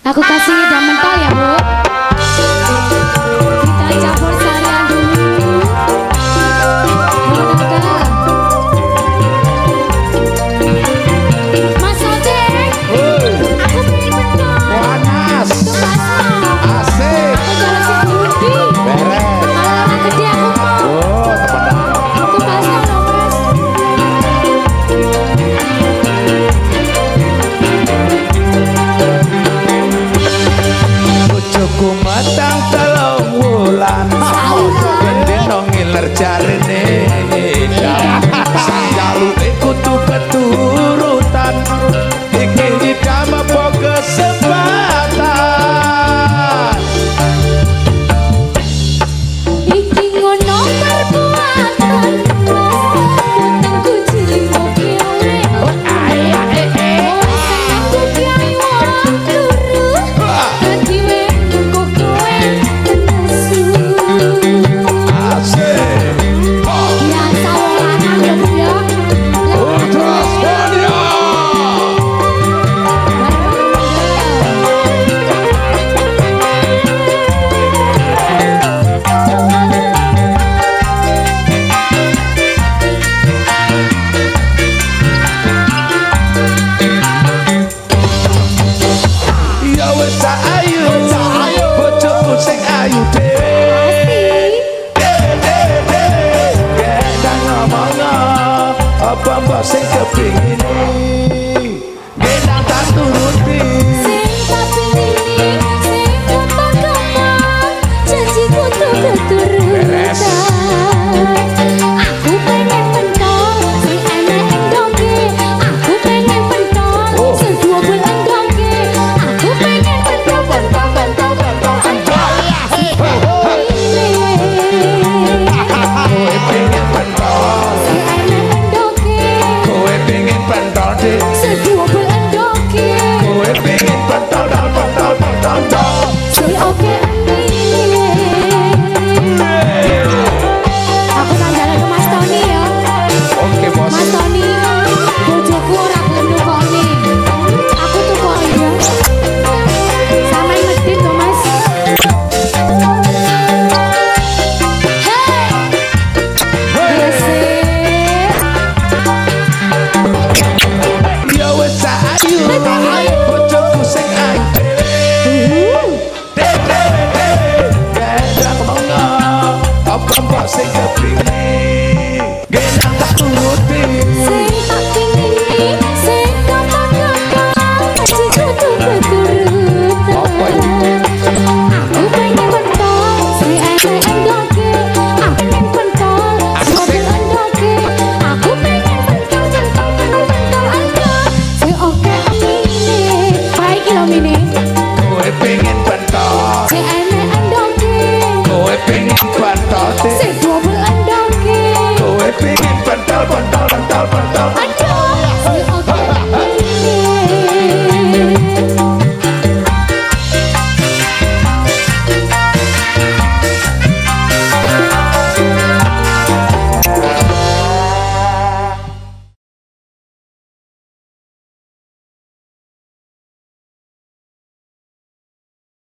Aku kasih ngidam mentol ya, Bu. Kita campur sarian dulu. Mas Ojek, aku pengen pentol. Panas. Asik. Aku jalan si Budi. Beres. Kalau orang gede aku mau. Oh, temenan. Aku pasang loh, Mas. Bojoku matang 3 wulan. Bendino ngiler jarene. Sanjaluke kudu keturutan. Iki idam apa kesempatan. Iki ngono perbuatan. Utangku cilik oke oleh. Senengku kiai wong turu. Dadi wengku kowe nesu. Asik. Biasa wong lanang ya, Bu ya. Ultras Mania. Ya wis tak ayu.